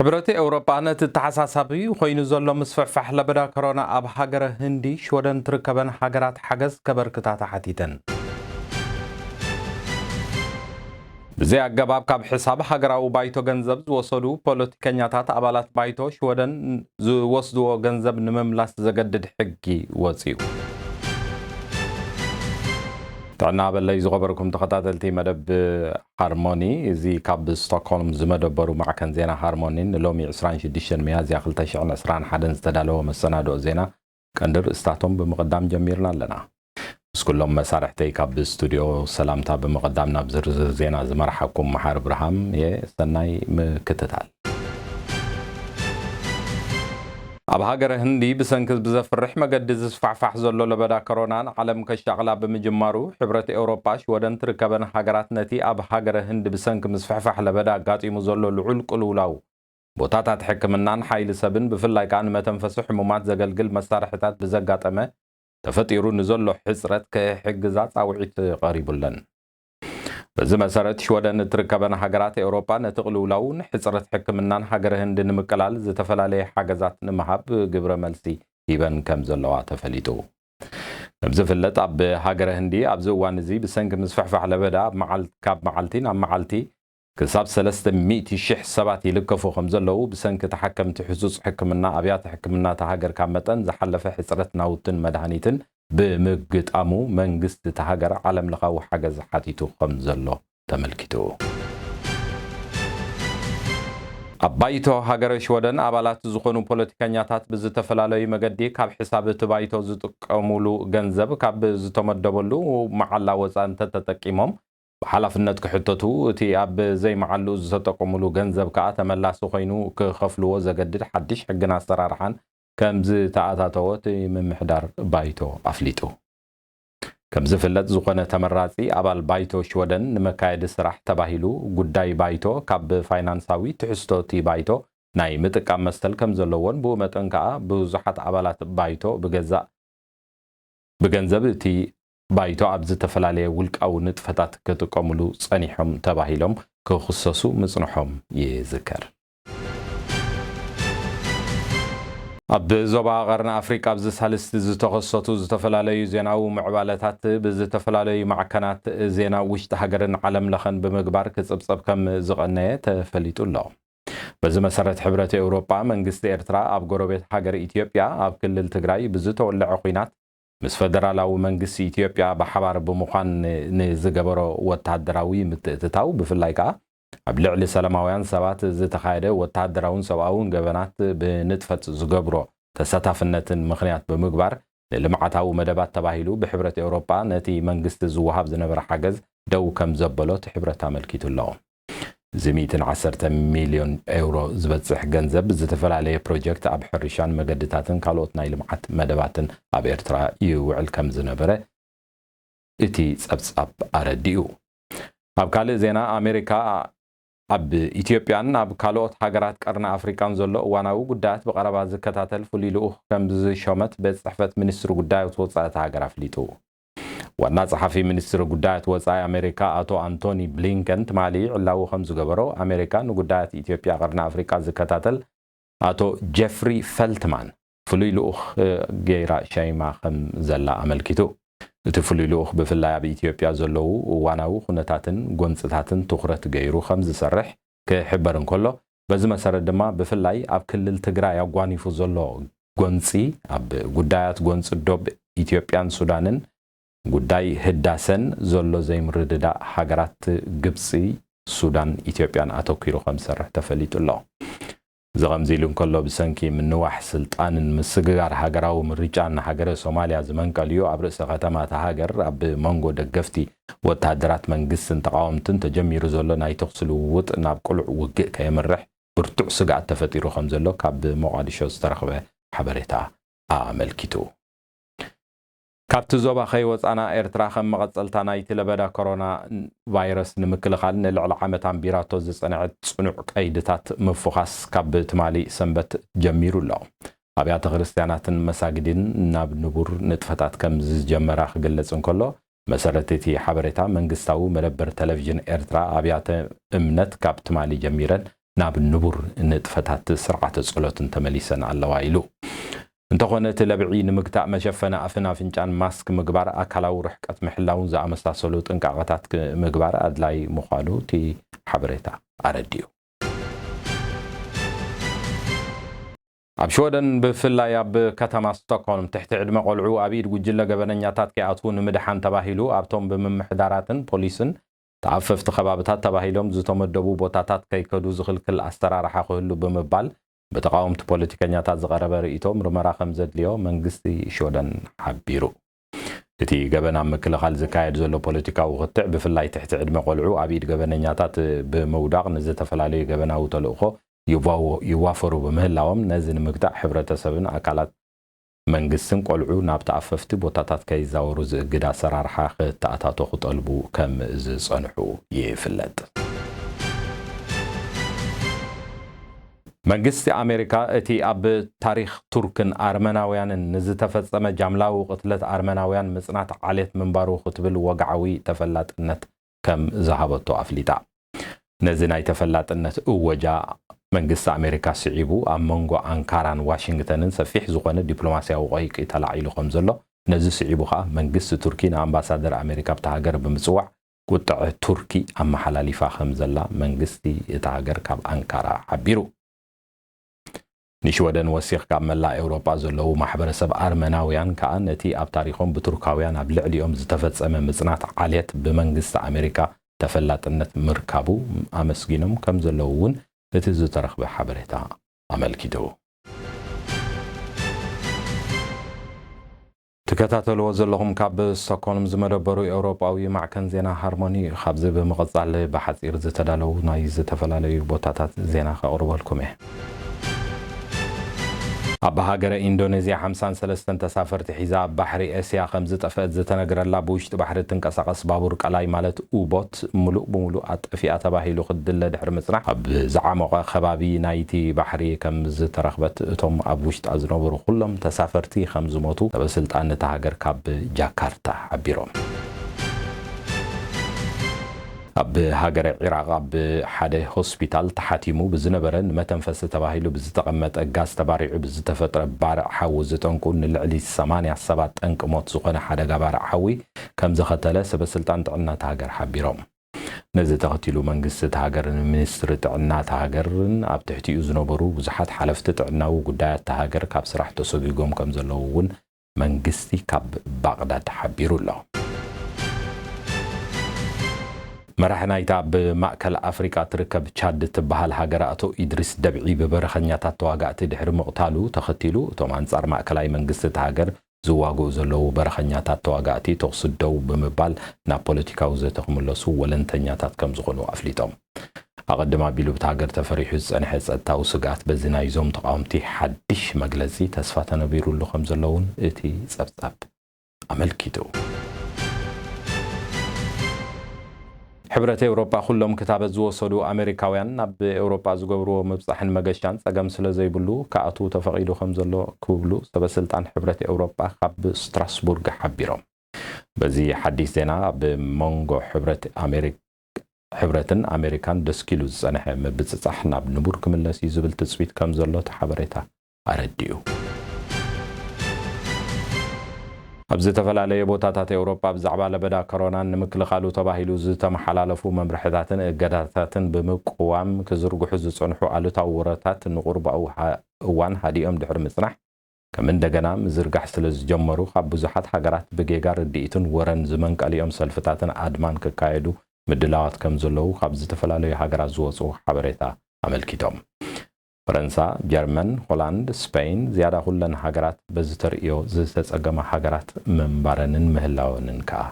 ሕብረት ኤውሮጳ ነቲ ተሓሳሳቢ ኮይኑ ዘሎ ምስፍሕፋሕ ለበዳ ኮሮና ኣብ ሃገረ ህንዲ ሽወደን ትርከበን ሃገራት ሓገዝ ከበርክታ ተሓቲተን። ብዘይ ኣገባብ ካብ ሕሳብ ሃገራዊ ባይቶ ገንዘብ ዝወሰዱ ፖለቲከኛታት ኣባላት ባይቶ ሽወደን ዝወስድዎ ገንዘብ ንምምላስ ዘገድድ ሕጊ ወፅዩ። ጥዕና በለይ ዝኸበርኩም ተኸታተልቲ መደብ ሃርሞኒ፣ እዚ ካብ ስቶክሆልም ዝመደበሩ ማዕከን ዜና ሃርሞኒ ንሎሚ ዕስራን ሽዱሽተን ሚያዝያ ክልተ ሽሕን ዕስራን ሓደን ዝተዳለወ መሰናድኦ ዜና ቀንዲ ርእስታቶም ብምቕዳም ጀሚርና ኣለና። ምስ ኩሎም መሳርሕተይ ካብ ስቱዲዮ ሰላምታ ብምቕዳም ናብ ዝርዝር ዜና ዝመርሓኩም መሓር ብርሃም እየ። ሰናይ ምክትታል። ኣብ ሃገረ ህንዲ ብሰንኪ ብዘፍርሕ መገዲ ዝስፋሕፋሕ ዘሎ ለበዳ ኮሮና ንዓለም ከሻቕላ ብምጅማሩ፣ ሕብረት ኤውሮጳ ሽወደን ትርከበን ሃገራት ነቲ ኣብ ሃገረ ህንዲ ብሰንኪ ምስፍሕፋሕ ለበዳ ኣጋጢሙ ዘሎ ልዑል ቅልውላው ቦታታት ሕክምናን ሓይሊ ሰብን ብፍላይ ከኣ ንመተንፈሲ ሕሙማት ዘገልግል መሳርሕታት ብዘጋጠመ ተፈጢሩ ንዘሎ ሕጽረት ክሕግዛ ጻውዒት ቀሪቡለን። በዚ መሰረት ሽወደን እትርከበን ሃገራት ኤውሮጳ ነቲ ቅልውላውን ሕጽረት ሕክምናን ሃገረ ህንዲ ንምቅላል ዝተፈላለየ ሓገዛት ንምሃብ ግብረ መልሲ ሂበን ከም ዘለዋ ተፈሊጡ። ከም ዝፍለጥ ኣብ ሃገረ ህንዲ ኣብዚ እዋን እዚ ብሰንኪ ምስፍሕፋሕ ለበዳ ኣብ መዓል-፣ ካብ መዓልቲ ናብ መዓልቲ ክሳብ ሰለስተ ሚእቲ ሽሕ ሰባት ይልከፉ ከም ዘለዉ ብሰንኪ ተሓከምቲ ህጹጽ ሕክምና ኣብያተ ሕክምና እታ ሃገር ካብ መጠን ዝሓለፈ ሕጽረት ናውትን መድሃኒትን ብምግጣሙ መንግስቲ እታ ሃገር ዓለም ለኻዊ ሓገዝ ሓቲቱ ከም ዘሎ ተመልኪቱ። ኣብ ባይቶ ሃገረ ሽወደን ኣባላት ዝኾኑ ፖለቲከኛታት ብዝተፈላለዩ መገዲ ካብ ሕሳብ እቲ ባይቶ ዝጥቀሙሉ ገንዘብ ካብ ዝተመደበሉ መዓላ ወፃኢ እንተተጠቂሞም ብሓላፍነት ክሕተቱ፣ እቲ ኣብ ዘይመዓሉ ዝተጠቀሙሉ ገንዘብ ከኣ ተመላሲ ኮይኑ ክኸፍልዎ ዘገድድ ሓድሽ ሕግን ኣሰራርሓን ከም ዝተኣታተወ እቲ ምምሕዳር ባይቶ ኣፍሊጡ። ከም ዝፍለጥ ዝኾነ ተመራጺ ኣባል ባይቶ ሽወደን ንመካየዲ ስራሕ ተባሂሉ ጉዳይ ባይቶ ካብ ፋይናንሳዊ ትሕዝቶ እቲ ባይቶ ናይ ምጥቃም መሰል ከም ዘለዎን ብኡ መጠን ከኣ ብዙሓት ኣባላት ባይቶ ብገዛእ ብገንዘብ እቲ ባይቶ ኣብ ዝተፈላለየ ውልቃዊ ንጥፈታት ክጥቀሙሉ ጸኒሖም ተባሂሎም ክኽሰሱ ምጽንሖም ይዝከር። ኣብ ዞባ ቀርኒ ኣፍሪቃ ኣብዚ ሳልስቲ ዝተኸሰቱ ዝተፈላለዩ ዜናዊ ምዕባለታት ብዝተፈላለዩ ማዕከናት ዜና ውሽጢ ሃገርን ዓለም ለኸን ብምግባር ክጽብጸብ ከም ዝቐነየ ተፈሊጡ ኣሎ። በዚ መሰረት ሕብረት ኤውሮጳ መንግስቲ ኤርትራ ኣብ ጎረቤት ሃገር ኢትዮጵያ ኣብ ክልል ትግራይ ብዝተወለዐ ኲናት ምስ ፈደራላዊ መንግስቲ ኢትዮጵያ ብሓባር ብምዃን ንዝገበሮ ወተሃደራዊ ምትእትታው ብፍላይ ከኣ ኣብ ልዕሊ ሰላማውያን ሰባት ዝተኻየደ ወተሃደራውን ሰብኣውን ገበናት ብንጥፈት ዝገብሮ ተሳታፍነትን ምኽንያት ብምግባር ንልምዓታዊ መደባት ተባሂሉ ብሕብረት ኤውሮጳ ነቲ መንግስቲ ዝወሃብ ዝነበረ ሓገዝ ደው ከም ዘበሎ እቲ ሕብረት ኣመልኪቱ ኣሎ። እዚ ሚእትን ዓሰርተ ሚልዮን ኤውሮ ዝበጽሕ ገንዘብ ዝተፈላለየ ፕሮጀክት ኣብ ሕርሻን መገድታትን ካልኦት ናይ ልምዓት መደባትን ኣብ ኤርትራ ይውዕል ከም ዝነበረ እቲ ጸብጻብ ኣረዲኡ። ኣብ ካልእ ዜና ኣሜሪካ ኣብ ኢትዮጵያን ኣብ ካልኦት ሃገራት ቀርኒ ኣፍሪቃን ዘሎ እዋናዊ ጉዳያት ብቐረባ ዝከታተል ፍሉይ ልኡኽ ከም ዝሾመት ቤት ጽሕፈት ሚኒስትሪ ጉዳያት ወጻኢ እታ ሃገር ኣፍሊጡ። ዋና ጸሓፊ ሚኒስትሪ ጉዳያት ወጻኢ ኣሜሪካ ኣቶ ኣንቶኒ ብሊንከን ትማሊ ዕላዊ ከም ዝገበሮ ኣሜሪካ ንጉዳያት ኢትዮጵያ ቀርኒ ኣፍሪቃ ዝከታተል ኣቶ ጀፍሪ ፈልትማን ፍሉይ ልኡኽ ገይራ ሸይማ ከም ዘላ ኣመልኪቱ። እቲ ፍሉይ ልኡኽ ብፍላይ ኣብ ኢትዮጵያ ዘለዉ እዋናዊ ኩነታትን ጎንጽታትን ትኹረት ገይሩ ከም ዝሰርሕ ክሕበር እንከሎ፣ በዚ መሰረት ድማ ብፍላይ ኣብ ክልል ትግራይ ኣጓኒፉ ዘሎ ጎንጺ፣ ኣብ ጉዳያት ጎንጺ ዶብ ኢትዮጵያን ሱዳንን፣ ጉዳይ ህዳሰን ዘሎ ዘይምርድዳእ ሃገራት ግብጺ፣ ሱዳን፣ ኢትዮጵያን ኣተኲሩ ከም ዝሰርሕ ተፈሊጡ ኣሎ። እዚ ከምዚ ኢሉ እንከሎ፣ ብሰንኪ ምንዋሕ ስልጣንን ምስግጋር ሃገራዊ ምርጫን ንሃገረ ሶማልያ ዝመንቀልዩ ኣብ ርእሰ ከተማ እታ ሃገር ኣብ መንጎ ደገፍቲ ወተሃደራት መንግስትን ተቓወምትን ተጀሚሩ ዘሎ ናይ ተኹሲ ልውውጥ ናብ ቅሉዕ ውግእ ከየምርሕ ብርቱዕ ስግኣት ተፈጢሩ ከም ዘሎ ካብ ሞቓዲሾ ዝተረኽበ ሓበሬታ ኣመልኪቱ። ካብቲ ዞባ ከይወጻና ኤርትራ ከም መቐጸልታ ናይቲ ለበዳ ኮሮና ቫይረስ ንምክልኻል ንልዕሊ ዓመት ኣንቢራቶ ዝጸንዐት ጽኑዕ ቀይድታት ምፍዃስ ካብ ትማሊ ሰንበት ጀሚሩ ኣሎ። ኣብያተ ክርስትያናትን መሳግድን ናብ ንቡር ንጥፈታት ከም ዝጀመራ ክግለጽ እንከሎ፣ መሰረት እቲ ሓበሬታ መንግስታዊ መደበር ቴሌቪዥን ኤርትራ ኣብያተ እምነት ካብ ትማሊ ጀሚረን ናብ ንቡር ንጥፈታት ስርዓተ ጸሎትን ተመሊሰን ኣለዋ ኢሉ። እንተኾነ እቲ ለብዒ ንምግታእ መሸፈኒ ኣፍን ኣፍንጫን ማስክ ምግባር፣ ኣካላዊ ርሕቀት ምሕላውን ዝኣመሳሰሉ ጥንቃቐታት ክ-፣ ምግባር ኣድላይ ምዃኑ እቲ ሓበሬታ ኣረዲኡ። ኣብ ሽወደን ብፍላይ ኣብ ከተማ ስቶክሆልም ትሕቲ ዕድመ ቆልዑ ኣብ ኢድ ጉጅለ ገበነኛታት ከይኣትዉ ንምድሓን ተባሂሉ ኣብቶም ብምምሕዳራትን ፖሊስን ተኣፈፍቲ ከባብታት ተባሂሎም ዝተመደቡ ቦታታት ከይከዱ ዝኽልክል ኣሰራርሓ ክህሉ ብምባል ብተቓወምቲ ፖለቲከኛታት ዝቐረበ ርእይቶ ምርመራ ከም ዘድልዮ መንግስቲ ሽወደን ሓቢሩ። እቲ ገበን ኣብ ምክልኻል ዝካየድ ዘሎ ፖለቲካዊ ክትዕ ብፍላይ ትሕቲ ዕድመ ቆልዑ ኣብ ኢድ ገበነኛታት ብምውዳቕ ንዝተፈላለዩ ገበናዊ ተልእኾ ይዋወ-፣ ይዋፈሩ ብምህላዎም ነዚ ንምግታእ ሕብረተሰብን ኣካላት መንግስትን ቆልዑ ናብ ተኣፈፍቲ ቦታታት ከይዛወሩ ዝእግድ ኣሰራርሓ ክተኣታቶ ክጠልቡ ከም ዝጸንሑ ይፍለጥ። መንግስቲ ኣሜሪካ እቲ ኣብ ታሪኽ ቱርክን ኣርመናውያንን ንዝተፈጸመ ጃምላዊ ቅትለት ኣርመናውያን ምጽናት ዓሌት ምንባሩ ክትብል ወግዓዊ ተፈላጥነት ከም ዝሃበቶ ኣፍሊጣ። ነዚ ናይ ተፈላጥነት እወጃ መንግስቲ ኣሜሪካ ስዒቡ ኣብ መንጎ ኣንካራን ዋሽንግተንን ሰፊሕ ዝኾነ ዲፕሎማስያዊ ቆይቂ ተላዒሉ ከም ዘሎ፣ ነዚ ስዒቡ ኸኣ መንግስቲ ቱርኪ ንኣምባሳደር ኣሜሪካ ኣብታ ሃገር ብምጽዋዕ ቁጥዐ ቱርኪ ኣመሓላሊፋ ከም ዘላ መንግስቲ እታ ሃገር ካብ ኣንካራ ሓቢሩ። ንሽወደን ወሲኽካ ኣብ መላእ ኤውሮጳ ዘለዉ ማሕበረሰብ ኣርመናውያን ከኣ ነቲ ኣብ ታሪኾም ብቱርካውያን ኣብ ልዕሊኦም ዝተፈጸመ ምጽናት ዓሌት ብመንግስቲ ኣሜሪካ ተፈላጥነት ምርካቡ ኣመስጊኖም ከም ዘለዉ እውን እቲ ዝተረኽበ ሓበሬታ ኣመልኪቱ። ትከታተልዎ ዘለኹም ካብ ስቶክሆልም ዝመደበሩ ኤውሮጳዊ ማዕከን ዜና ሃርሞኒ እዩ። ካብዚ ብምቕጻል ብሓጺር ዝተዳለዉ ናይ ዝተፈላለዩ ቦታታት ዜና ከቕርበልኩም እየ። ኣብ ሃገረ ኢንዶኔዝያ ሓምሳን ሰለስተን ተሳፈርቲ ሒዛ ኣብ ባሕሪ ኤስያ ከም ዝጠፍአት ዝተነግረላ ብውሽጢ ባሕሪ እትንቀሳቐስ ባቡር ቀላይ ማለት ኡቦት ምሉእ ብምሉእ ኣጠፊኣ ተባሂሉ ክድለ ድሕሪ ምጽናሕ፣ ኣብ ዝዓሞቐ ከባቢ ናይቲ ባሕሪ ከም ዝተረኽበት እቶም ኣብ ውሽጣ ዝነበሩ ኩሎም ተሳፈርቲ ከም ዝሞቱ ሰበስልጣን እታ ሃገር ካብ ጃካርታ ሓቢሮም። ኣብ ሃገረ ዒራቕ ኣብ ሓደ ሆስፒታል ተሓቲሙ ብዝነበረ ንመተንፈሲ ተባሂሉ ብዝተቐመጠ ጋዝ ተባሪዑ ብዝተፈጥረ ባርዕ ሓዊ ዝጠንቁ ንልዕሊ ሰማንያ ሰባት ጠንቂ ሞት ዝኾነ ሓደጋ ባርዕ ሓዊ ከም ዘኸተለ ሰበስልጣን ጥዕና እታ ሃገር ሓቢሮም። ነዚ ተኸቲሉ መንግስቲ እታ ሃገርን ሚኒስትሪ ጥዕና እታ ሃገርን ኣብ ትሕቲኡ ዝነበሩ ብዙሓት ሓለፍቲ ጥዕናዊ ጉዳያት እታ ሃገር ካብ ስራሕ ተሰጒጎም ከም ዘለዉ እውን መንግስቲ ካብ ባቕዳድ ሓቢሩ ኣሎ። መራሒ ናይታ ኣብ ማእከል ኣፍሪቃ ትርከብ ቻድ እትበሃል ሃገር ኣቶ ኢድሪስ ደብዒ ብበረኸኛታት ተዋጋእቲ ድሕሪ ምቕታሉ ተኸቲሉ፣ እቶም ኣንጻር ማእከላይ መንግስቲ እታ ሃገር ዝዋግኡ ዘለዉ በረኸኛታት ተዋጋእቲ ተኹሲ ደው ብምባል ናብ ፖለቲካዊ ዘተ ክምለሱ ወለንተኛታት ከም ዝኾኑ ኣፍሊጦም። ኣቐድም ኣቢሉ ብታ ሃገር ተፈሪሑ ዝጸንሐ ጸጥታዊ ስግኣት በዚ ናይዞም ተቓወምቲ ሓድሽ መግለጺ ተስፋ ተነቢሩሉ ከም ዘሎ እውን እቲ ጸብጻብ ኣመልኪቱ። ሕብረት ኤውሮጳ ኩሎም ክታበት ዝወሰዱ ኣሜሪካውያን ናብ ኤውሮጳ ዝገብርዎ ምብጻሕን መገሻን ጸገም ስለ ዘይብሉ ክኣትዉ ተፈቒዱ ከም ዘሎ ክብሉ ሰበስልጣን ሕብረት ኤውሮጳ ካብ ስትራስቡርግ ሓቢሮም። በዚ ሓድሽ ዜና ኣብ መንጎ ሕብረት ኣሜሪ-፣ ሕብረትን ኣሜሪካን ደስኪሉ ዝጸንሐ ምብጽጻሕ ናብ ንቡር ክምለስ እዩ ዝብል ትጽቢት ከም ዘሎ እቲ ሓበሬታ ኣረዲኡ። ኣብ ዝተፈላለየ ቦታታት ኤውሮጳ ብዛዕባ ለበዳ ኮሮናን ንምክልኻሉ ተባሂሉ ዝተመሓላለፉ መምርሕታትን እገዳታትን ብምቅዋም ክዝርግሑ ዝጸንሑ ኣሉታዊ ወረታት ንቁርባኡ ሃ-፣ እዋን ሃዲኦም ድሕሪ ምጽናሕ፣ ከም እንደገና ምዝርጋሕ ስለ ዝጀመሩ፣ ካብ ብዙሓት ሃገራት ብጌጋ ርድኢትን ወረን ዝመንቀሊኦም ሰልፍታትን ኣድማን ክካየዱ ምድላዋት ከም ዘለዉ ካብ ዝተፈላለዩ ሃገራት ዝወጹ ሓበሬታ ኣመልኪቶም። ፈረንሳ፣ ጀርመን፣ ሆላንድ፣ ስፔን፣ ዝያዳ ኩለን ሃገራት በዚ ተርእዮ ዝተጸገማ ሃገራት ምንባረንን ምህላወንን ከኣ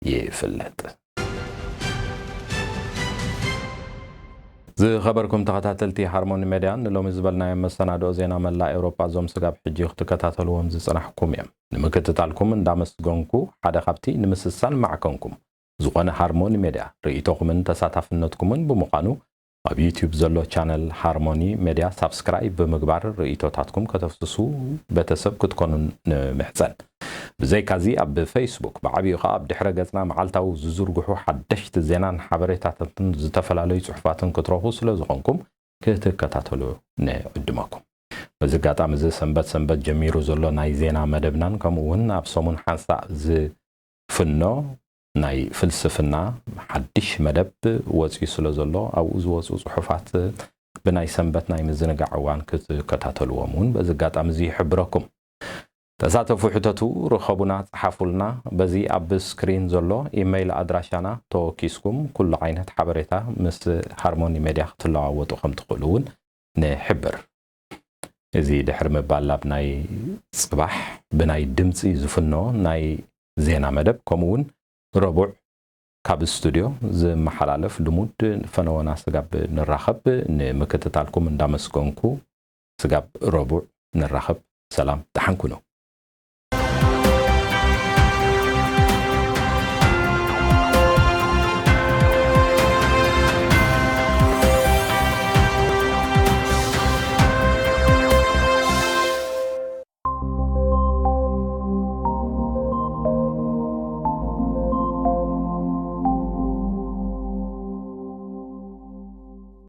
ይፍለጥ። ዝኸበርኩም ተኸታተልቲ ሃርሞኒ ሜድያ፣ ንሎሚ ዝበልናዮም መሰናድኦ ዜና መላእ ኤውሮጳ እዞም ስጋብ ሕጂ ክትከታተልዎም ዝጸናሕኩም እዮም። ንምክትታልኩም እንዳመስገንኩ፣ ሓደ ካብቲ ንምስሳን ማዕከንኩም ዝኾነ ሃርሞኒ ሜድያ ርእይቶኹምን ተሳታፍነትኩምን ብምዃኑ፣ ኣብ ዩትዩብ ዘሎ ቻነል ሃርሞኒ ሜድያ ሳብስክራይብ ብምግባር ርእይቶታትኩም ከተፍስሱ ቤተሰብ ክትኮኑን ንምሕጸን። ብዘይካዚ ኣብ ፌስቡክ ብዓቢኡ ኸኣ ኣብ ድሕረ ገጽና መዓልታዊ ዝዝርግሑ ሓደሽቲ ዜናን ሓበሬታታትን ዝተፈላለዩ ጽሑፋትን ክትረኽቡ ስለ ዝኾንኩም፣ ክትከታተሉ ንዕድመኩም። በዚ ኣጋጣሚ እዚ ሰንበት ሰንበት ጀሚሩ ዘሎ ናይ ዜና መደብናን ከምኡ እውን ኣብ ሰሙን ሓንሳእ ዝፍኖ ናይ ፍልስፍና ሓድሽ መደብ ወፂኡ ስለ ዘሎ ኣብኡ ዝወፁ ፅሑፋት ብናይ ሰንበት ናይ ምዝንጋዕ እዋን ክትከታተልዎም እውን በዚ ኣጋጣሚ እዚ ይሕብረኩም። ተሳተፉ፣ ሕተቱ፣ ርኸቡና፣ ጸሓፉልና። በዚ ኣብ ስክሪን ዘሎ ኢመይል ኣድራሻና ተወኪስኩም ኩሉ ዓይነት ሓበሬታ ምስ ሃርሞኒ ሜድያ ክትለዋወጡ ከም ትኽእሉ እውን ንሕብር። እዚ ድሕሪ ምባል ናብ ናይ ጽባሕ ብናይ ድምጺ ዝፍኖ ናይ ዜና መደብ ከምኡ እውን ረቡዕ ካብ ስቱድዮ ዝመሓላለፍ ልሙድ ፈነወና ስጋብ ንራኸብ ንምክትታልኩም እንዳመስገንኩ ስጋብ ረቡዕ ንራኸብ። ሰላም ደሓን ኩኑ።